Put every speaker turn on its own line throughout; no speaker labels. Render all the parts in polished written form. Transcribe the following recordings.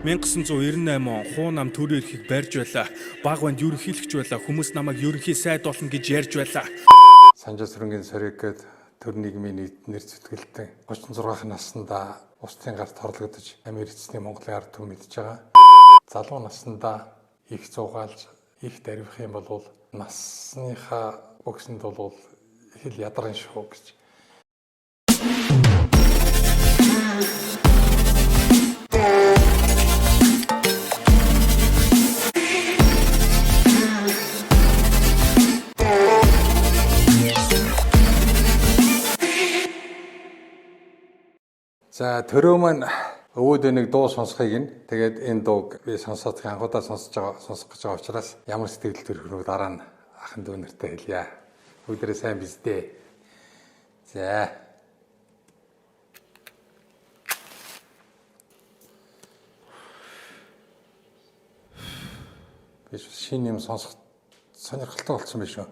1998 он хуу нам төрийн эрхийг барьж байлаа. Баг банд ерөнхийлөгч байлаа. Хүмүүс намайг ерөнхий сайд болно гэж ярьж байлаа.
Санжаа сүрэнгийн сориг гээд төр нийгмийн нэр зүтгэлтэй 36 наснда устын гарт хорлогдож амир эцсний Монголын ард түмэн мэдж байгаа. Залуу наснда их зугаалж их дарвих юм бол насныхаа бөгсөнд бол хэл ядарна шүү гэж. За төрөө маань өвөөдөө нэг дуу сонсохыг нь тэгээд энэ дууг би сонсоод анхудаа сонсож байгаа сонсох гэж байгаа учраас ямар сэтгэл төрөх нь дараа нь ахын дүү нартай хэлье. Бүгдээрээ сайн биздээ. За. Би шинэ юм сонсох сонирхолтой болсон биш үү?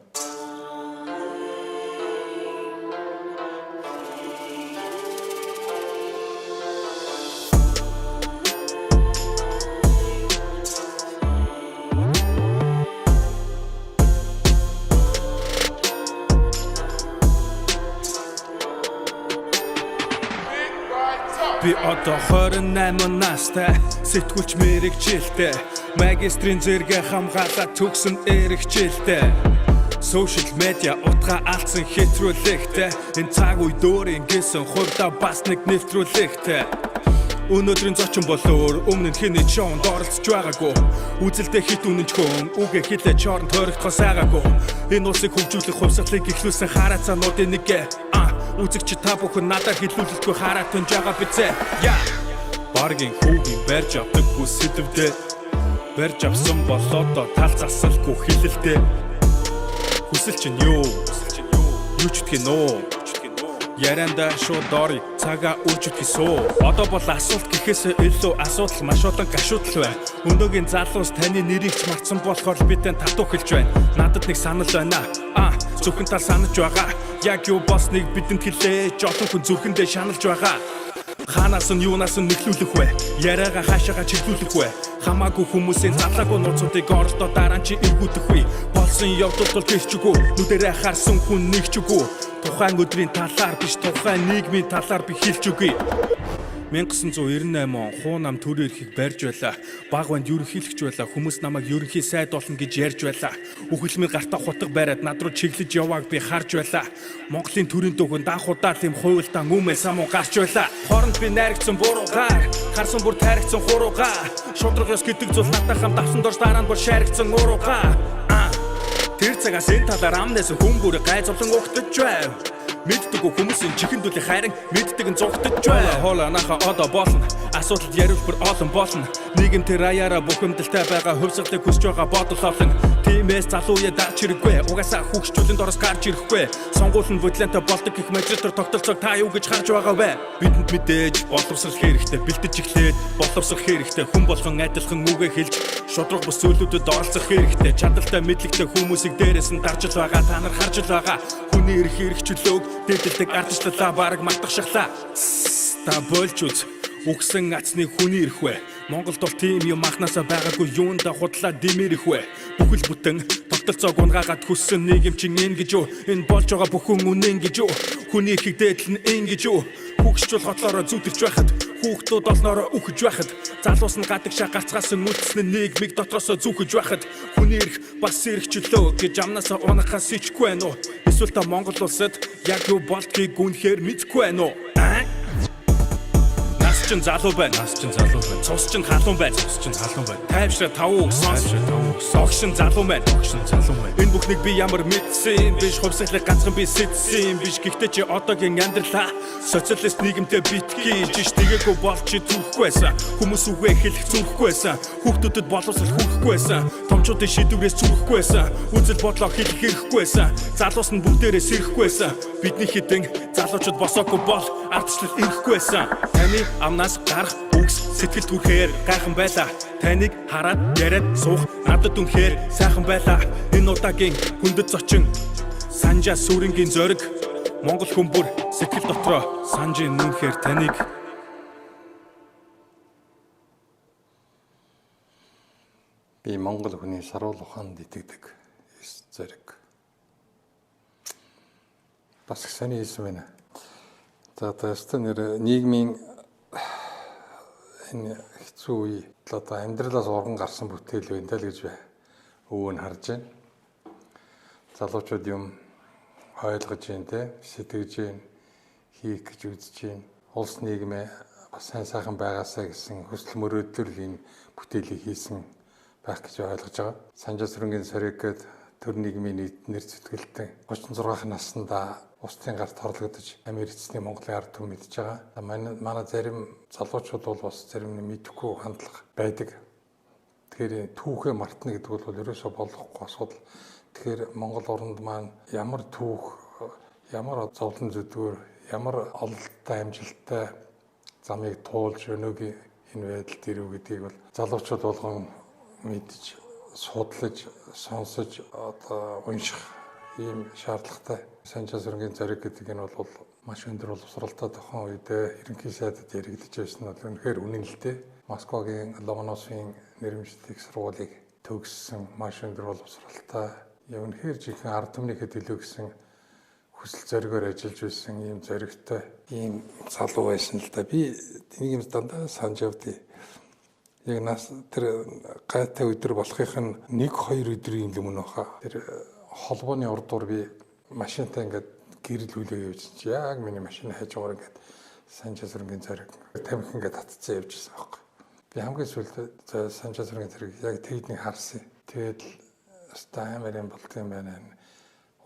Би одоо 28 настай, сэтгүүлч мэрэгчлээ. Магистрийн зэрэгэ хамгаалаад төгсөн эрэгчлээ. Social media утга алдсан хэтрүүлэгтэй. Энэ цаг үед өөр ингэсэн хувьдаа бас нэг нэвтрүүлэгтэй. Өнөөдрийн зочин бол өөр өмнө нь хэний шоунд оролцож байгаагүй. Үзэлдээ хит үнэнч хүн үгээ хэлээ чорон тойрогдохоо сайгаагүй. Энэ улсыг хөгжүүлэх хувьсгалыг эхлүүлсэн хараацаануудын нэг. Үзэгч та бүхэн надаар хэлүүлэлтгүй хараатан жага бизээ. Я. Баргийн хүүгийн барьж авдаггүй сэдвдээ. Барьж авсан болоодоо тал засалгүй хилэлдээ. Хүсэл чинь юу? Юу ч гэдгийг нөө. Яриандаа шууд дорой цагаа үржих суу. Одоо бол асуулт гэхээс илүү асуудал маш олон гашуудал байна. Өнөөгийн залуус таны нэрийг ч мартсан болохоор би тань татуу хэлж байна. Надад нэг санал байна. Зөвхөн тал санаж байгаа. Яг юу болсныг бидэнд хэлээ. Олон хүн зүрхэндээ шаналж байгаа. Хаанаас нь юунаас нь нэхлүүлэх вэ? Яриагаа хаашаага чиглүүлэх вэ? Хамаагүй хүмүүсийн залаагүй нууцуудыг оролдоо дараа нь чи эвгүүлэх вэ? Болсон явдал бол тэрчгүй. Нүдэрээ харсан хүн нэг ч үгүй. Тухайн өдрийн талаар биш тухайн нийгмийн талаар би хэлж үгүй. 1998 он хуу нам төрийн эрхийг барьж байлаа. Баг банд ерөнхийлөгч байлаа. Хүмүүс намайг ерөнхий сайд болно гэж ярьж байлаа. Үхэлмийн гартаа хутга бариад над руу чиглэж явааг би харж байлаа. Монголын төрийн дүүхэн данх удаа тийм хуйлдаан өмнө самуу гарч байлаа. Хооронд би найрагдсан буруугаар, харсан бүр тайрагдсан хуруугаа. Шудраг ёс гэдэг зүйл надад хамт авсан дорж дараа нь бүр шааригдсан уруугаа. Тэр цагаас энэ талаар амнаас хүн бүр гай зовлон угтаж байв. Мэддэггүй хүмүүсийн чихэн дүлий харин мэддэг нь зугтаж байв. Хоолой наха одоо болно. Асуудал яриулбар олон болно. Нийгэм тэр аяараа бухимдалтай байгаа хувьсгалыг хүсэж байгаа бодол олон. Тиймээс залуу үе дарж хэрэггүй. Угаасаа хүүхчүүлэн дороос гарч ирэхгүй. Сонгуул нь бүтлэнтэй болдог гэх мажистр тогтолцоог та юу гэж харж байгаа вэ? Бидэнд мэдээж боловсрал хэрэгтэй. Бэлтэж эхлээд боловсрох хэрэгтэй. Хүн болгон адилхан үгээ хэлж шудраг бус зүйлүүдэд оролцох хэрэгтэй. Чадaltaй мэдлэгтэй хүмүүсийг дээрээс нь дарж л байгаа. Та нар харж л байгаа. Хүний эрх эрх чөлөөг дээдэлдэг ардчлалаа бараг мартахшглаа. Та болж үз. Үгсэн ацны хүний эрх вэ? Монголд бол тийм юм анхнаасаа байгаагүй юунда худлаа дэмэрэх вэ? Бүхэл бүтэн тогтолцоог унгаагаад хүссэн нийгэм чинь энэ гэж юу? Энэ болж байгаа бүхэн үнэн гэж юу? Хүний эрхийг дээдлэн энэ гэж юу? Хүүхчүүл хотлороо зүудэрч байхад хүүхдүүд олноороо үхэж байхад залуус нь гадагшаа гарцгаасан үлдсэн нь нийгмийг дотроосоо зүүхэж байхад хүний эрх бас эрх чөлөө гэж амнаасаа унахаас ичихгүй байна уу? Эсвэл та Монгол улсад яг юу болдгийг үнэхээр мэдэхгүй байна уу? Нас чинь залуу байна.
Нас чинь залуу байна.
Цус чинь халуун байна.
Цус чинь халуун байна.
Тайвшраа 5 үг сонс.
Тайвшраа 5 үг сонс.
Догшин залуу байна.
Догшин залуу байна.
Энэ бүхнийг би ямар мэдсэн биш хувьсгалыг ганцхан би сэтсэн биш. Гэхдээ чи одоогийн амьдралаа социалист нийгэмтэй битгий жиш тэгээгүй бол чи зүрхгүй байсан. Хүмүүс үгээ хэлэх зүрхгүй байсан. Хүүхдүүдэд боловсрал хүрхгүй байсан. Томчуудын шийдвэрээс зүрхгүй байсан. Үзэл бодлоо хэлэх хэрэггүй байсан. Залуус нь бүгдээрээ сэрэхгүй байсан. Бидний хэдэн залуучууд босоогүй бол ардчлал ирэхгүй байсан. Таны амнаас гарах үгс сэтгэл төрхээр гайхан байлаа. Таныг хараад яриад суух надад үнэхээр сайхан байлаа. Энэ удаагийн хүндэт зочин Санжаа сүрэнгийн зориг Монгол хүн бүр сэтгэл дотроо Санжийн үнэхээр таныг
Би Монгол хүний саруул ухаанд итгэдэг. Эс зориг. Бас их сони хийсэн байна. За одоо ёстой нэр нийгмийн энэ хэцүү үе одоо амьдралаас урган гарсан бүтээл байна даа л гэж өвөө нь харж байна. Залуучууд юм ойлгож байна те, сэтгэж байна, хийх гэж үзэж байна. Улс нийгмээ бас сайн сайхан байгаасаа гэсэн хүсэл мөрөөдлөөр л энэ бүтээлийг хийсэн байх гэж ойлгож байгаа. Санжаа сүрэнгийн сориг гээд төр нийгмийн нэр зүтгэлтэн 36 наснда устын гарт хорлогдож Америк эцний Монголын ард түмэн мэдж байгаа. Манай зарим залуучууд бол бас зарим нь мэдэхгүй хандлага байдаг. Тэгэхээр түүхээ мартна гэдэг бол ерөөсөө болохгүй асуудал. Тэгэхээр Монгол оронд маань ямар түүх, ямар зовлон зүдгүүр, ямар ололттой амжилттай замыг туулж өнөөгийн энэ байдалд ирэв гэдгийг бол залуучууд болгон мэдж, судлаж, сонсож одоо унших ийм шаардлагатай. Санжаа сүрэнгийн зориг гэдэг энэ бол маш өндөр боловсралтай тухайн үед ерөнхий сайдад яригдж байсан нь бол үнэхээр үнэн л дээ. Москвагийн Ломоносовын нэрмжлэх их сургуулийг төгссөн маш өндөр боловсралтай, үнэхээр жинхэнэ ард түмнийхээ төлөө гэсэн хүсэл зоригоор ажиллаж байсан ийм зоригтой ийм залуу байсан л да. Би нэг юм дандаа санаж явдیں۔ Яг нас тэр гайтай өдөр болохынх нь 1-2 өдрийн өмнө баха. Тэр холбооны урдуур би машинтай ингээд гэрэл хүлээ явж чи яг миний машины хажуугаар ингээд Санжаа сүрэнгийн зориг тамхи ингээд татцсан явж байсан байхгүй. Би хамгийн сүүлд Санжаа сүрэнгийн зориг яг тэгднийг харсан. Тэгээд л өстой амар юм болд юм байна.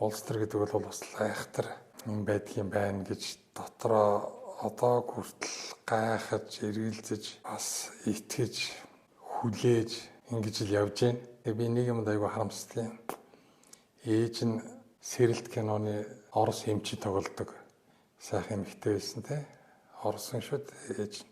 Улс төр гэдэг бол бас айхтар юм байдг юм байна гэж дотроо одоо хүртэл гайхаж, эргэлзэж, бас итгэж, хүлээж ингэж л явж байна. Тэгээ би нэг юмд айгүй харамсдаг юм. Ээж нь сэрэлт киноны Орос эмчи тоглодог сайхан эмэгтэй байсан те. Оросын шүү дээ ээж нь.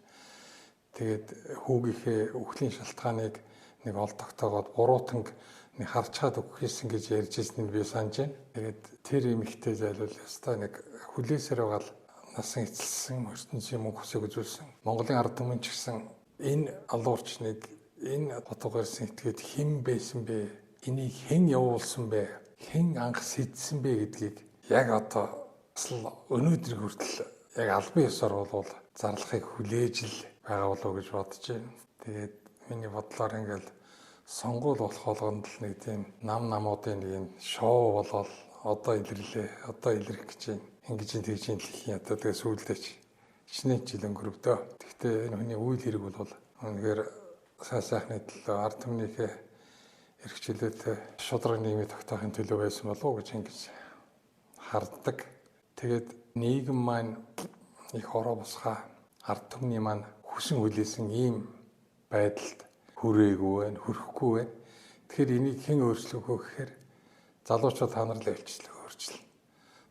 Тэгээд хүүгийнхээ үхлийн шалтгааныг нэг ол тогтоогоод буруутанг нэг харчаад өгөх хийсэн гэж ярьж ирснийг би санаж байна. Тэгээд тэр эмэгтэй зайлвал ёстой нэг хүлээсээр байгаа л насан эцэлсэн ертөнцийн мөнх хүсийг үзүүлсэн. Монголын ард түмэн ч гэсэн энэ алуурчныг энэ хотог гарсан этгээд хэн байсан бэ? Энийг хэн явуулсан бэ? Хэн анх сэдсэн бэ гэдгийг яг одоо бас л өнөөдөр хүртэл яг албан ёсоор бол зарлахыг хүлээж л байгаа болов уу гэж бодож байна. Тэгээд миний бодлоор ингээл сонгуул болох болгонд л нэг тийм нам намуудын нэг юм шоу болоод одоо илэрлээ, одоо илэрх гэж байна. Ингэж тэгж юм л их юм одоо тэгээ сүүлдээ ч хичнээн жил өнгөрөвдөө. Гэхдээ энэ хүний үйл хэрэг бол үнэхээр сайн сайхны төлөө ард түмнийхээ эрх чөлөөтэй шударга нийгмийг тогтоохын төлөө байсан болов уу гэж ингэж харддаг. Тэгээд нийгэм маань их ороо босхаа ард түмний маань хүсэн хүлээсэн ийм байдалд хүрээгүй байна, хүрэхгүй байна. Тэгэхээр энийг хэн өөрчлөх вэ гэхээр залуучууд та нар л өөрчлөл.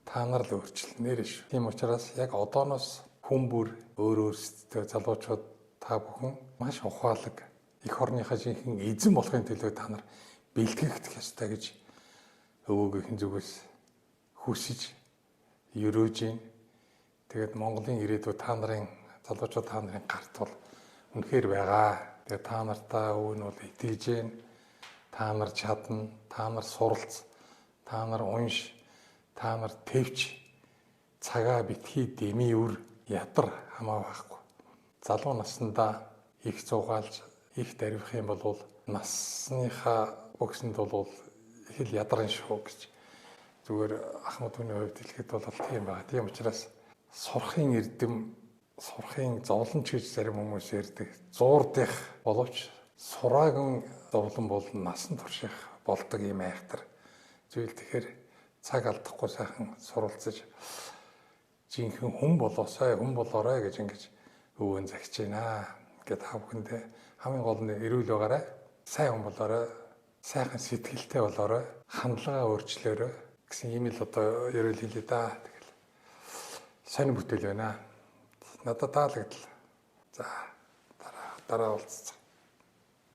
Та нар л өөрчлөл нэрэ шүү. Тийм учраас яг одооноос хүн бүр өөр өөрсдөө залуучууд та бүхэн маш ухаалаг эх орныхаа жинхэнэ эзэн болохын төлөө та нар бэлтгэгдэх ёстой гэж өвөөгийнхэн зүгээс хүсэж ерөөж байна. Тэгээд Монголын ирээдүй та нарын залуучууд та нарын гарт бол үнэхээр байгаа. Тэгээд та нартаа өвөө нь бол итгэж байна. Та нар чадна, та нар суралц, та нар унш, та нар тэвч, цагаа битгий дэмий үр ядар хамаа байхгүй. Залуу наснда их зугаалж, их дарвих юм бол насныхаа бөгсөнд бол их л ядарна шүү гэж зүгээр ахмад хүний хувьд хэлэхэд бол тийм байгаа. Тийм учраас сурахын эрдэм, сурахын зовлон ч гэж зарим хүмүүс ярьдаг. Зуурдах боловч сураагийн зовлон бол насан турших болдог юм айхтар зүйл. Тэгэхээр цаг алдахгүй сайхан суралцаж жинхэнэ хүн болоосай, хүн болоорой гэж ингэж өвөн загч байна. Ингээд та бүхэндээ хамгийн гол нь эрүүл байгаарай, сайн хүн болоорой, сайхан сэтгэлтэй болоорой, хандлагаа өөрчлөөрэй гэсэн ийм л одоо ерөөл хэлье да. Тэгэл сонин бүтээл байна. Надад таалагдлаа. За дараа уулзцгаая.